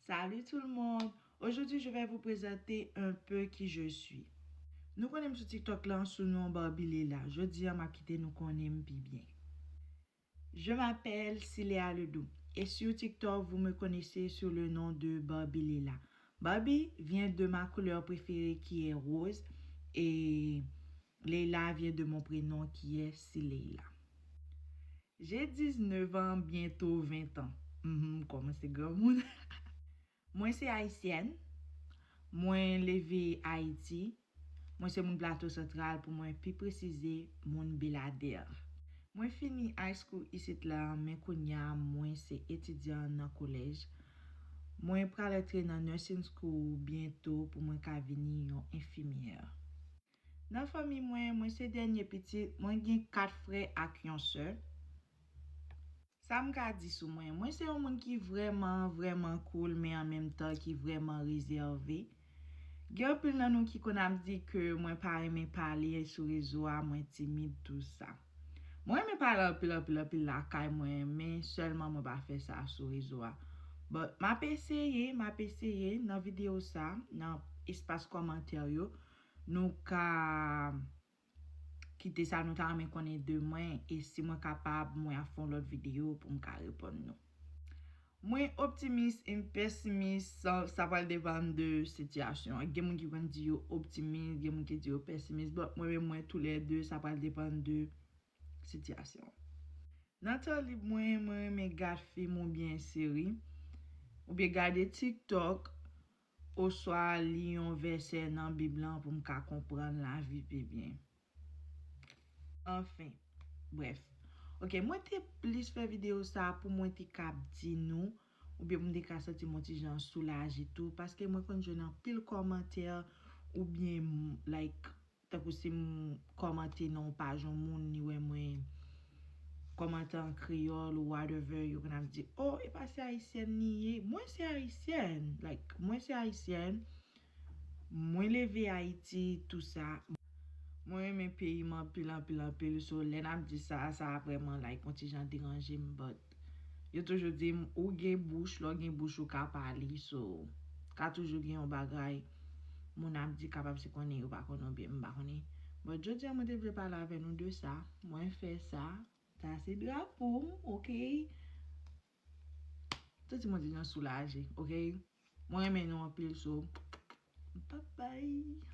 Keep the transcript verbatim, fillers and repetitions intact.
Salut tout le monde! Aujourd'hui, je vais vous présenter un peu qui je suis. Nou konnen m sou TikTok la sou non Barbie Leila. Jodi a, m ap kite nou konnen m pi byen. Je m'appelle Ciléa Ledoux et sur TikTok, vous me connaissez sous le nom de Barbie Leila. Barbie vient de ma couleur préférée qui est rose et Leila vient de mon prénom qui est Cileila. J'ai dix-neuf ans, bientôt vingt ans. Mhm, m kòmanse granmoun. Mwen se ayisyèn. Mwen leve Ayiti. Mwen se moun Plato Santral, pou mwen pi presize, moun Beladè. Mwen fini high school isit la, men kounye a mwen se etidyan nan kolèj. Mwen pral antre nan nursing school byento pou mwen ka vini yon enfimyè. Nan fanmi mwen, mwen se dènye pitit, mwen gen kat frè ak yon sè. Sa m ka di sou mwen? Mwen se yon moun ki vrèman, vrèman cool, men an menm tan ki vrèman rezève. Gen anpil nan nou ki konn ap di ke mwen pa renmen pale sou rezo a, mwen timid, tou sa. Mwen renmen pale anpil, anpil, anpil lakay mwen, men sèlman mwen pa fè sa sou rezo a. But, m ap eseye, m ap eseye nan videyo sa, nan espas kòmantè yo, nou ka kite sa nou ta renmen konnen de mwen, e si mwen kapab, mwen ap fè yon lòt videyo pou m ka reponn nou. Mwen optimis and pesimis, sa, sa pral depann de sitiyasyon an. Gen moun ki konn di yo optimis, gen moun ki di yo pesimis, but mwen menm mwen toulède, sa pral depann de sitiyasyon an. Nan tan lib mwen, mwen renmen gad fim oubyen seri, oubyen gade TikTok, oswa li yon vèsè nan Bib lan pou m ka konprann lavi pi byen. Anfen, brèf. Ok, mwen te plis fè videyo sa pou mwen te kab di nou, oubyen pou m te ka santi mwen ti jan soulaje tou, paske mwen konn jwenn anpil kòmantè, oubyen, like, tankou si m kòmante nan yon paj yon moun, li wè mwen kòmante an kreyòl ou whatever, yo konn ap di, "Oh, e pa se ayisyèn li ye?" Mwen se ayisyèn, like, mwen se ayisyèn. Mwen leve Ayiti, tou sa. Mwen renmen peyi m anpil, anpil, anpil. So, lè n ap di sa, sa vrèman, like, yon ti jan deranje m, but yo toujou di m, ou gen bouch, lè w gen bouch, ou ka pale. So, ka toujou gen yon bagay moun ap di, kapab se konnen yo pa konnen oubyen m pa konnen. But jodi a, mwen te vle pale avè nou de sa. Mwen fè sa. Sa se drapo m, ok? Santi mwen ti jan soulaje, ok? Mwen renmen nou anpil, so, bye bye.